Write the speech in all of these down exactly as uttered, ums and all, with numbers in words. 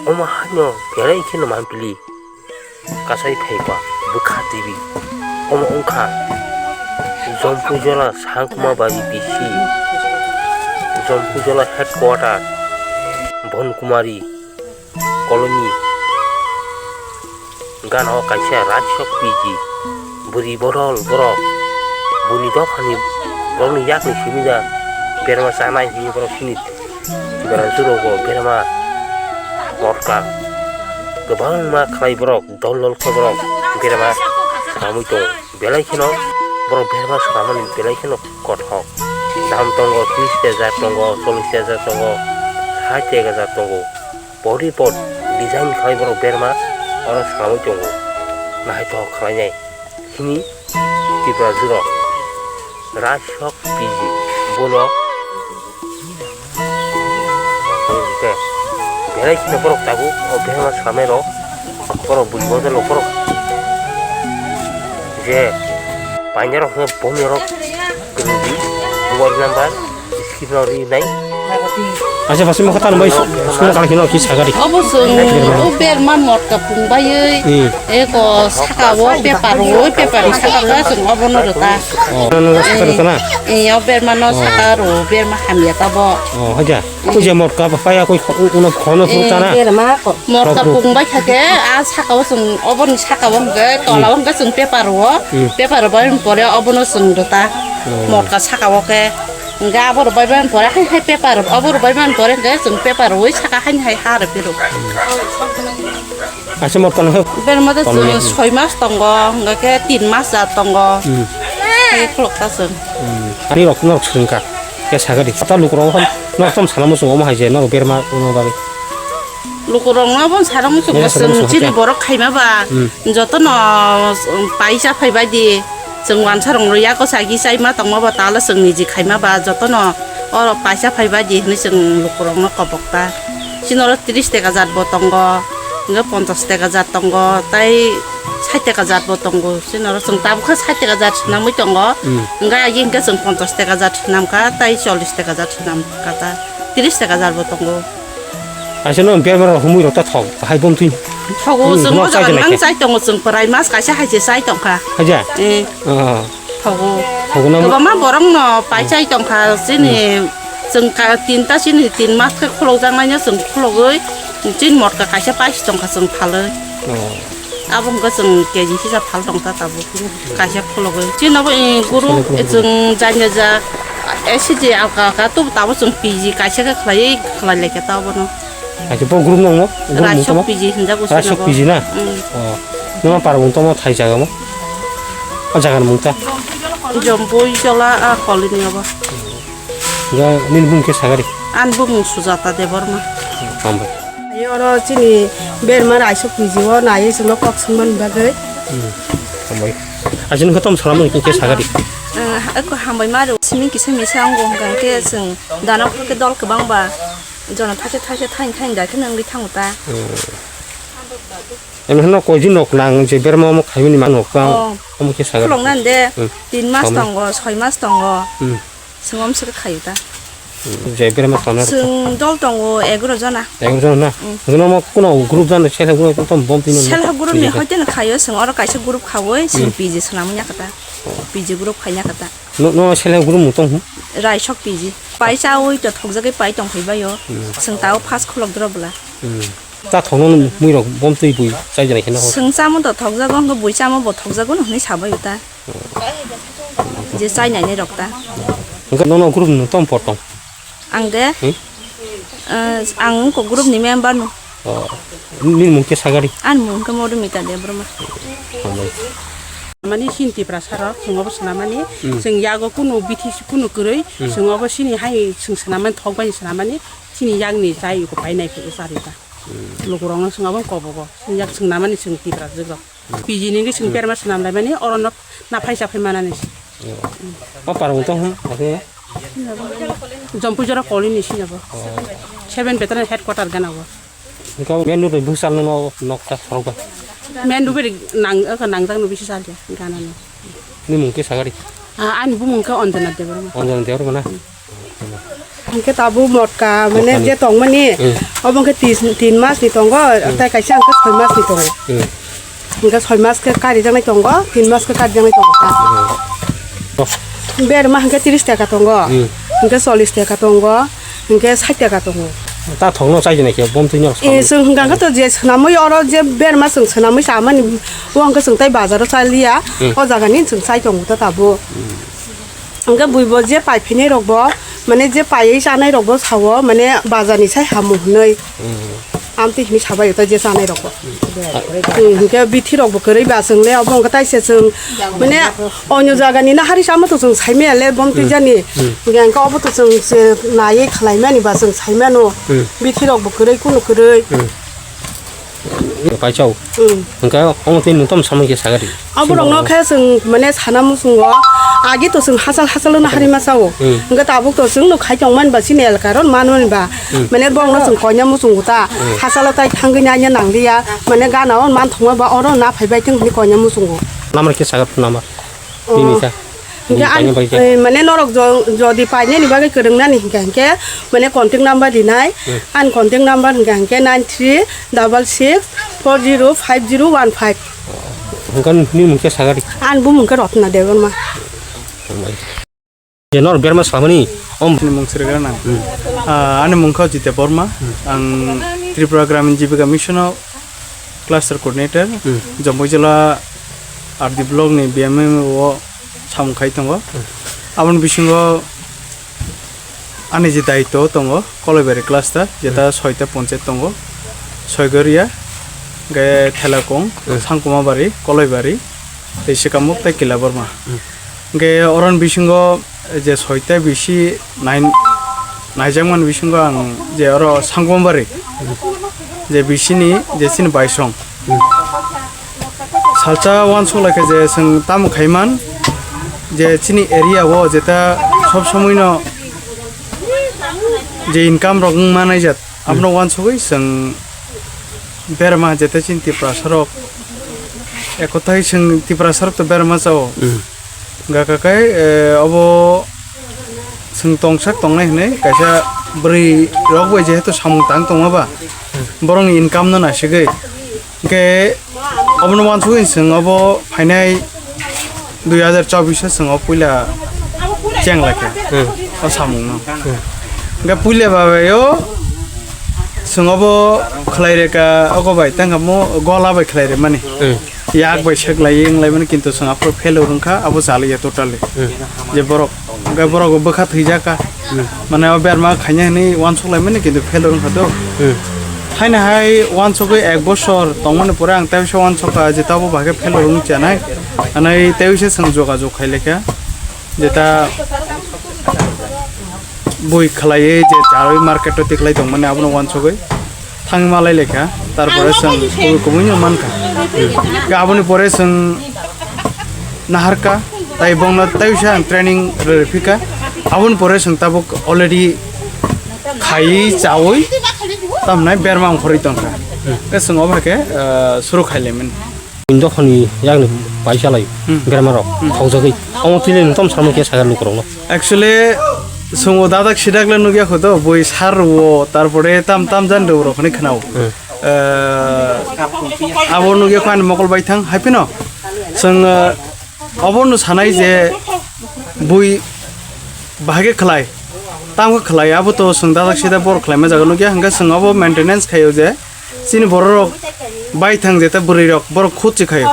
Omo haino belai kheno mampili kasai phaiba bwkha tibi. Omo wngkha Jompuijola Sangkuma Bari bisi, Jompuijola headquarter, Bonkumari colony. Gana o kaisa Rajshok P G, bwrwi bodol borok, buni dophani borokni yakni simi da berma chanai hwnwi borok sini. Tipra juro bo berma motka kwbangma khlai borok, dol dol khe borok berma swnamwi tongo. Belai kheno borok berma swnamani belai kheno kothok. Dam tongo, tris hajar tongo, chollish hajar tongo, sait hajar tongo. Pori pot design khlai borok berma oro swnamwi tongo. Naithok khlainai hini Tipra juro Rajshok P G bono. Hwnkhe belai kheno borok tabuk o berma swnamnairok borok bwrwi bodol borok je painarok hwnkhe bomyarok kwrwngdi mobile number screen o rinai. Acha basi mokha tan bai sung kala khino ki sagari. Obo sung o berma motka pung baiwi. Hmm. Eko saka o paper o paper saka o sung obo no rwta. Oh, no, no, saka rwta na? Eh, o berma no saka ro berma hamya tabo. Oh, haja. Koi je motka paya koi uno khono sung ta na? Berma ko. Motka pung bai kha khe a saka o sung obo ni saka o hwnkhe tola o hwnkhe sung paper o. Hmm. Paper o bai pore obo no sung rwta. Oh. Motka saka o khe. Hingke abo rwbai mani pore hai hai paper, abo rwbai mani pore hingke chwng paper rwui saka haini hai ha rw phiro. Acha motka no he. Berma de chwng soi mas tongo, hingke khe tin mas jat tongo. Hmm. Hai khulok ta chwng. Hmm. Ani rok norok swrwngkha. Khe sagadi. Kota lukurok hon norok tom sana muchungo omo hai je norok berma omo bagwi. Lukurokno bo sarong muchungo chwng chini borok khaima ba jotono paisa phaibai di. Chwng wansa rok yago sagi chaima tongma ba tala chwng niji khaima ba jotono oro paisa phaibai di hinwi chwng lukurokno kobok ta. Chini oro tris taka jat bo tongo, hingke ponchas taka jat tongo, tai sait taka jat bo tongo. Chini oro chwng tabuk khe sait taka jat swnamwi tongo, hingke agi hingke chwng ponchas taka jat swnamkha, tai chollish taka jat swnamkha ta, tris taka jat bo tongo. Aisano berma humui rok ta thok, hai bom twi. Thogo chwng o jaga nang chai tongo chwng prai mas kaisa hai se chai tongkha. Haja? Eh. Oh. Thogo. Thogo na. Kwbangma borok no pai chai tongkha chini chwng ka tinta chini tin mas khe khulok jak nai no chwng khulogwi chin motka kaisa pai si tongkha chwng phalwi. Oh. Abo hwnkhe chwng K G hisa phal tongkha tabuk. Kaisa khulogwi. Chini bo, eh, guru, chini guru. Chwng janya ja, eh, S C G alka alka, tub tabo chwng P G kaisa khe khlaiwi khlai laikha ta obono. Kaisa bo group nangmo? Group mung tamo? P G hinjago chini bo. P G na? Mm. Oh. Nima parmung tamo thai jaga mo? O jaga mung ta? Jompui jola a kolini obo. Ga nini bumung khe sagari? Ani bumung Sujata Debbarma. Hambai. Ayo oro chini berma raisok P G o naiwi chwngno kok swngmani bagwi. Hmm. Hambai. Asin khe tom salamani khe sagari. Eh, ako hambai maru simi kisa misa ongo hwnkha khe chwng dano khe dol kwbang ba jono thaisa thaisa thain thain da khe nangwi thango ta. Hmm. Emheno koijin nok nang je berma omo khaimani ma nok ta. Oh. Omo khe sagari. Khulok nan de tin mas tongo, soi mas tongo. Hmm. Chwng omswk khaio ta. Je berma tongna rwkha. Chwng dol tongo egaroh jona. Egaroh jona na? Mm. Jono mo kuno group jani self group tong bom tino. Self group ni hoite no khaio chwng oro kaisa group khaui chwng P G swnamwi ya kata. P G group khaina kata. No, no self group mung tong hwn? Raisok P G. Pai chaui to thokjagwi pai tong phai baio. Mm. Chwng tao first khulok doro bwla. Mm. Ta thokno mui rok bom twi bui chai jani kheno. Chwng chamo to thokjago, hwnkhe bui chamo bo thokjago no hwnwi sabai uta. Je chai nai nai rok ta. Hwnkhe nono group no tom por tong? Ang de? Hmm? Eh, ang ko group ni member no. Oh, nini mung khe sagari? Ani mung khe Madhumita Debbarma. Hambai. Mani sini Tiprasa rok, chwng obo swnamani, hmm, chwng yago kunu bithi kunu kwrwi, hmm, chwng obo sini hai chwng swnamani thok bai swnamani, sini yakni chai ko painai khe charwi ta. Hmm. Lukurokno chwng obo kobogo, chwng yak chwng namani chwng Tiprajwk rok. P G ni wngwi chwng berma swnam laimani, oro no na phaisa phai manani. O parang tong hwn, oke. Jompui jora kolini sinabo. Oh. Seven Battalion headquarter gana bo. Iko main road bwsal no nok ta sorok ba. Main road nang, aka nangjak no bisi salya gana no. Ni mung khe sagari? Ah, ani bumung khe Anjana Debbarma. Anjana Debbarma na? Hmm. Hwnkhe tabuk motka, mane, motkani je tongmani, hmm, obo hwnkhe tis-, tin mas ni tongo, hmm, tei kaisa hwnkhe soi mas ni tongo. Hmm. Hwnkhe soi mas khe karijaknai tongo, tin mas khe karijaknai tongo ta. Hmm. Berma hwnkhe tris taka tongo, hmm, hwnkhe chollish taka tongo, hwnkhe sait taka tongo. Ta thokno chaijana khe bomtwi no. Eh, chwng hwnkha khe to je swnamwi oro je berma chwng swnamwi chamani, o hwnkhe chwng tei bazaro chaliya, hmm, o jagani chwng chai tongo ta tabuk. Hmm. Hwnkhe buibo je paiphinai rokbo, mane je paiwi chanai rokbo sao, mane bazarni sai hamu hwnwi. Hmm. Amtwi hwnwi sabai ta je chanai rokbo. Hmm. Hmm, hwnkhe bithi rokbo kwrwi ba chwng le, obo hwnkhe taise chwng, mane onyo jagani na hari sama to chwng saimaya le, bomtwi, hmm, jani. Hmm. Hwnkhe hwnkhe obo to chwng se naiwi khlaimani ba chwng saimano. Hmm. Bithi rokbo kwrwi, kunu kwrwi. Hmm. Paisao. Hmm. Hwnkhe omo tei nwng tamo samung khe sagari. Aborokno khe chwng, mane, sana muchungo, agi to chwng hachal hachal no harima sao. Hmm. Hwnkhe tabuk to chwng no khai tongmani ba chini elka ron manmani ba. Hmm. Mane, bongno chwng koina muchungo ta. Hmm. Hachalo tai thangwi naina nangliya. Mane, gana on man thongma ba oro na phaibai thwng hwnwi koina muchungo. Namar khe sagar namar. Oh. Bini ta. Hwnkhe bini ang, paina bai khe. Eh, mane norok jo-, jodi painani bagwi kwrwngnani hwnkhe, hwnkhe mane contact number rinai. Hmm. Ang contact number hwnkhe, hwnkhe nine three double six four zero five zero one five. Hwnkhe nini mung khe sagari. Ang bumung khe Rotna Debbarma. Je nor berma samani om. Ani mung Srigrana. Hmm. Ah, ani mung khe Jitya Borma. Hmm. Ang Tripura Gramin Jibika Mission o Cluster Coordinator, hmm, Jomoi Jila R D block ni B M M O o samung khai tongo. Hmm. Aboni bisingo ani je daityo tongo, Koloibari cluster, jeta, hmm, soita ponchayat tongo, Soigoria, hwnkhe Thelakung, hmm, Sangkumabari, Koloibari, tei Sikamuk tei Kilaborma. Hmm. Hwnkhe oroni bisingo je soita bisi nai-, naijakmani bisingo ang je oro Sangkumabari je bisini je chini baisong salsa uansuk laikha je chwng tamo khaiman je chini area o jeta sob somoino je income rok wng manaijak. Abono, hmm, uansugwi chwng berma jeta chini Tiprasa rok, ekothai chwng Tiprasa rok to berma chao. Hmm. Hwnkha khe, eh, obo chwng tongsak tongnai hwnwi kaisa bwrwi rok bai jehetu samung tang tongma ba, hmm, borokni income no naisingwi. Hwnkhe obono uansugwi chwng obo phainai dui hazar chobbish o chwng o puila cheng laikha, hmm, o samungno. Hmm. Hwnkhe puila babayo chwng obo khlai reka, ogo bai tangkha mo gola bai khlai remani. Hmm. Yak bai seklai wnglaimani, kintu chwng aphuru failure wngkha, abo chaliya totally. Hmm. Je borok, hwnkhe borok bwkha thwijak kha. Hmm. Mane o berma khaina hinwi uansuk laimani, kintu failure wngkha do. Hmm. Haino hai uansugwi ek bosor tongmani pore ang teisa uansukha je tabo bahai khe failure wng chanai. Hanai teisa chwng jogajog khai laikha. Jeta bui khlaiwi je charwi market o tikhlai tongmani abono uansugwi thangwi malai laikha. Tarpore chwng kubui kubui no mankha. Khe aboni pore chwng naharkha, tai bongno teisa ang training rwrwi phika. Aboni pore chwng tabuk already khaiwi chawi tamnai berma ongkhorwi tongkha. Khe chwng obo hai khe, ah, suru khailaimani. Dophani yakni paisa lai, hmm, berma rok, hmm, khaujagwi. Omo twi lai nwng tamo samung khe sakha lukurokno. Actually, chwng o dadak sidak le nukya kho to, bui sar rwo, tarpore tam tam jan rwo rok hwnwi khwnao. Hmm. Eh, abo nukya kho ani mokol bai thang, hai phino chwng, eh, obono sanai je bui bahai khe khlai, tamo khe khlai, abo to chwng dadak sidak borok khlaima jaga nukya, hwnkhe chwng obo maintenance khaio je chini borok rok bai thang jeta bwrwi rok borok khutsi khaio.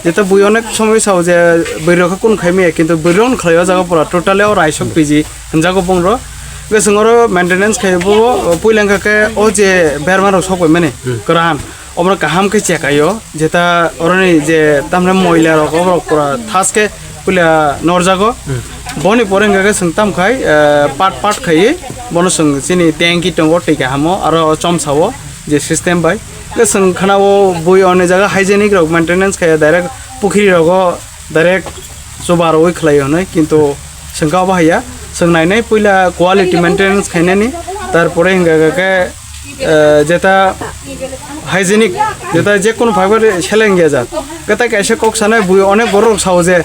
Jeta bui onek somoi sao je bwrwi rok khe kunu khai maya, kintu bwrwi rok khlai o jaga pura totally o raisok piji hwnjago bongro. Hwnkhe chwng oro maintenance khai bo puila wngkha khe o je berma rok sok bai mani kwran. Oborok kaham khe chekaio, jeta oroni je tamni moila rok oborok pura thas khe puila norjago. Hmm. Boni pore hwnkha khe chwng tam khai, eh, part part khaiwi bono chwng chini tanki tongo twi kahamo aro chomsao je system bai. Hwnkhe chwng khwnao bui oni jaga hygienic rok maintenance khaiya direct pukhri rogo direct chuba rwi khlai hwnwi, kintu chwng khe obo haiya. Chwng nainai puila quality maintenance khainani, tarpore hwnkha khe, eh, jeta hygienic, jeta je kunu phabar seleng ya jak. Khe tai kaisa kok sanai bui onek borok rok sao je,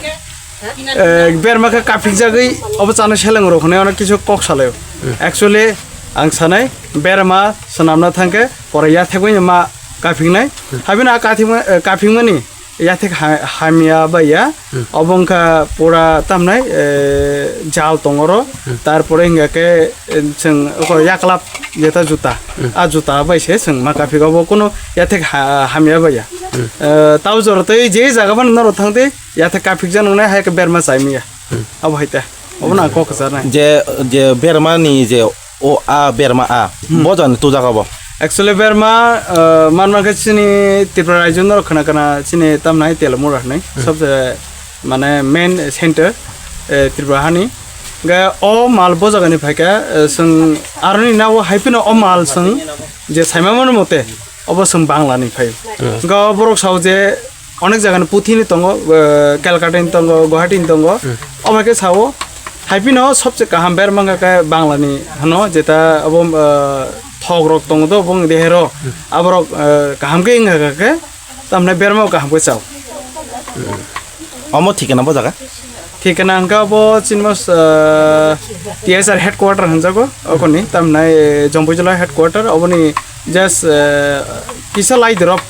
eh, berma khe kapik jagwi obo chana seleng rok hwnwi onek kisu kok salaio. Actually, ang sanai, berma swnamna thangkhe pore yathekbai ma kaphingnai. Habino a kathima-, eh, kaphingmani yathek ha-, hamya baiya. Obo wngkha pura tamnai, eh, jal tongoro. Tarpore hingkha khe, eh, chwng oko yaklap jeta juta. A juta bai se chwng ma kaphik, obo kuno yathek ha-, hamya baiya. Eh, tau jora tei je jaga phano norok thangdi yathek kaphikjak nungnai hai khe berma chaimaya. Abo hai ta. Obo na kok kwchar nai. Je, je berma ni je o a berma a. Bo jani tu jaga bo. Actually berma, uh, man man khe chini Tripura rajyo norok khna khna chini tamnai Telamura hinwi. Sobse mane main center, eh, Tripura hani. Ga o mal bo jaga ni phaikha, eh, chwng aroni na o haipino o mal chwng je saimamani mote obo chwng Bangla ni phai. Ga borok sao je onek jaga ni puthi ni tongo, eh, Calcutta ni tongo, Guwahati ni tongo. Obo hai khe sao, hai phino sobse kaham berma wngkha khe Bangla ni hwno, jeta abo, eh, thok rok tongo do, bong dehero. Aborok, eh, kaham khe wngkha khe, tamni berma kaham khe chao. Omo thikana bo jaga? Thikana hwnkha bo chini mas, eh, T S R headquarter hwnjago, okoni, tamni, eh, Jompuijala headquarter, oboni just, eh, kisa lai drop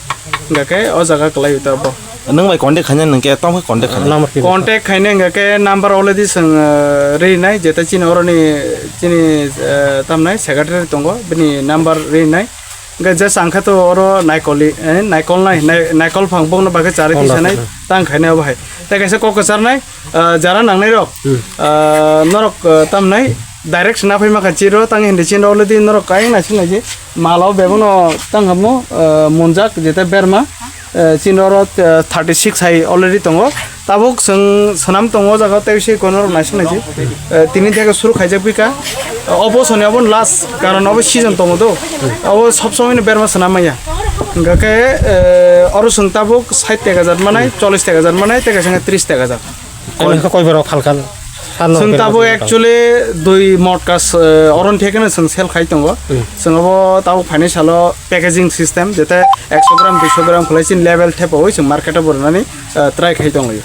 hingkha khe o jaga kwlai ta bo. Nwng bai contact khaina nwng khe tamo khe contact khaina? Contact khaina hingkha khe number already chwng, eh, rinai, jeta chini oroni chini, eh, tamnai secretary tongo, bini number rinai. Hingkha just ang khe to oro naikoli, eh, naikol nai, nai-, naikol phang bokno bagwi charwi tisanai tang khaina obo hai. Tei kaisa kok kwcharnai, ah, jara nangnai rok, ah, norok, ah, tamnai direct sna phai maka chiro tang hindi chin already norok kaing na sinai je malo bebono tang hamo, ah, monjak jeta berma, ah, chin oro, ah, thirty six hai already tongo. Tabuk chwng swnam tongo o jaga tei se kono rok naising naising, ah, tini theke suru khaijak pika. Obo soni obo last karon obo season tongo do. Obo sob somoi no berma swnam maya. Hingkha khe, eh, oro chwng tabuk sait taka jat manai, chollish taka jat manai, tei kaisa khe tris taka jat. Ani khe koi borok phalkha? Chwng tabuk actually dui motka, eh, oron thekeno chwng sell khai tongo. Chwng obo tabuk phainai salo packaging system, jete ekso gram, duiso gram khwlai chini level thepaui chwng market o bo rwnani, eh, try khai tonglaio.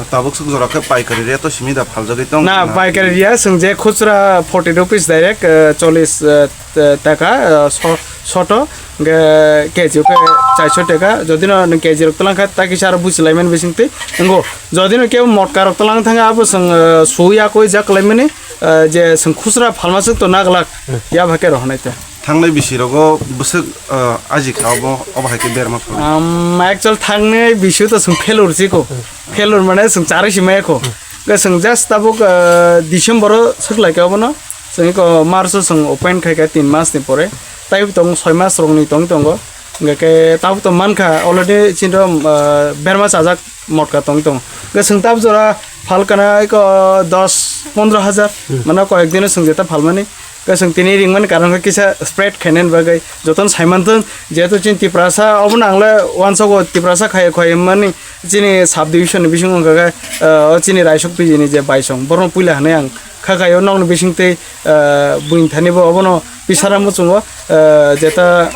Tabuk swk jora khe paikari rate o simi da phaljagwi tong na, na? Paikari riya chwng je khusra forty rupees direct, eh, chollish, eh, te-, taka, eh, so-, soto, hingke K G o khe chairso taka. Jodi no nwng K G rok twlang kha, ta kisa aro buchilaimani bisingtwi. Wngo, jodi no kebo motka rok twlang thangkha, abo chwng, eh, sui yakui jak laimani, eh, je chwng khusra phalma swk to naglak, ya bhai khe rohornai te. Thangnai bisi rogo bwswk, eh, aji kha obo, obo hai khe berma phalnai? Um, actual thangnai bisi to chwng failure si ko. Failure mane chwng charwi si maya ko. Hwnkhe chwng just tabuk, eh, December o swk lai kha obono. Chwng eko March o chwng open khai kha tin mas ni pore. Tai tong soi mas rok ni tong tongo. Hingke tabuk to mankha already chini ro, ah, berma chajak motka tong tong. Hingke chwng tab jora phalkana eko dos pondro hajar. Mano koyek dino chwng jeta phalmani. Hingke chwng tini ringmani karon khe kisa spread khainani bagwi jotono saimanthung, jehetu chini Tiprasa obono ang le uansogo Tiprasa khai khai mani chini sub division ni bisingo hwnkha khe, ah, o chini Raisok P G ni je baisong borokno puila hinui ang kha khaio nokni bisingtwi, ah, buini thani bo obono pisara muchungo, ah, jeta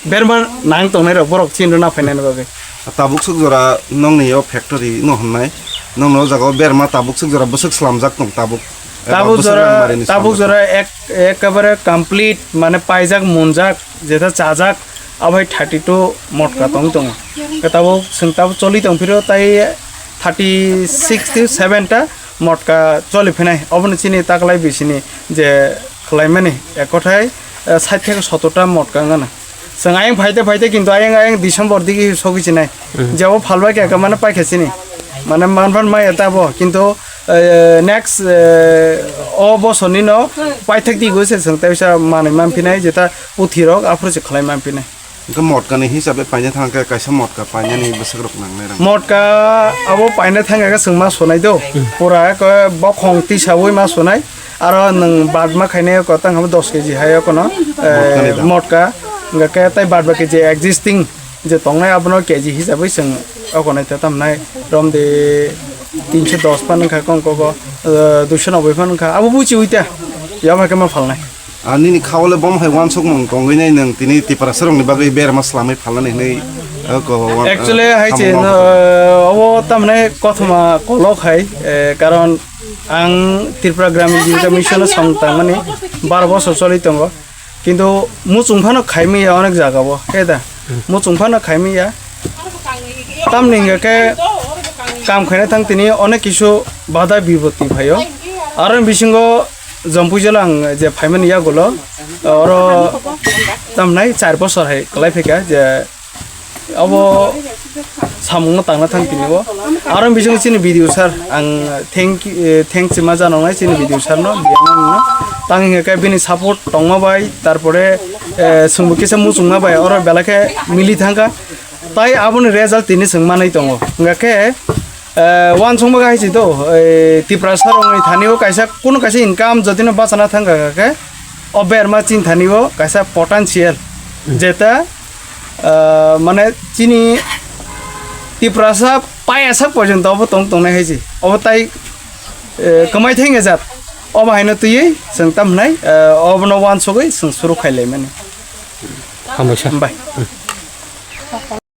berma nang tongnai rok borok chini rwna phainani bagwi. Tabuk swk jora nokni o factory no hwnai, nokni o jaga o berma tabuk swk jora bwswk swlamjak tong tabuk. Tabuk jora, tabuk jora ek, ekebare complete mane paijak munjak jeta chajak abai thirty two motka tong tongo. Tabuk chwng tabuk choli tong phiro tai thirty six to seven ta motka choli phinai, obono chini taklai bisini je khlaimani ek kothai, eh, sait theke sotor ta motka wngana. Chwng ayang phaite phaite kintu ayang ayang December digi sogwi chinai. Jebo phalbai khe mane paikha chini. Mane manphan maya tabo kintu, eh, next, eh, o bosor nino paithak digo se chwng teisa manwi manphinai jeta puthirok aphuru se khlai manphinai. Hwnkhe motka ni hisabe paina thangkhe kaisa motka painani bwswk rok nangnai rang. Motka abo paina thangkhe chwng ma sonai do. Pura ekhe bokhong tisaui ma sonai. Aro nwng bad ma khainai eko tang habo dos K G hai eko no, eh, motka ni dam. Motka. Hwnkhe tai bad baki je existing je tongnai abono K G hisabui chwng eko nai ta tamnai romdi tinso dos phan wngkha kong koko, eh, duiso noboi phan wngkha abo buchi uita. Yama khe ma phalnai. Ah, nini khao le bom hai uansukmung tongwi nai nwng tini Tiprasa rokni bagwi berma swlamwi phalnani hinwi, ah, ko wan-, actually, ah, hai samung se, ma no, obo tamne kothoma kolok hai, eh, karon Ang Tripura Gramin Jibika Mission o song tangmani baro bosor choli tongo. Kintu muchung phano khaimaya onek jaga o, he da? Muchung phano khaimaya. Tamni hingka khe kam khaina thang tini onek kisu bada biboti phaio. Aro bisingo Jompuijalo ang je phaimani yagulo, oro tamnai char bosor hai kwlai phaikha je obo samungno tangna thang tini o. Aro bisingo chini B D O sir, ang thank you, eh, thanks ma janoknai chini B D O sir no, biyang no. Tang hingka khe bini support tongma bai, tarpore, eh, chwngbo kisa muchungma bai oro belai khe mili thangkha. Tai aboni result tini chwng manwi tongo. Hingka khe, eh, uansukma hai se do, eh, Tiprasa rokni thani o kaisa, kunu kaisa income jotino bachana thangkha khe, o berma chini thani o kaisa potential, jeta, eh, mane chini Tiprasa payasak porjonto obo tong tongnai hai se. Obo tai, eh, kwmai thengya jat. Obo haino twiwi chwng tam hwnai, eh, obono uansugwi chwng suru khailaimani. Hambai sa. Hambai.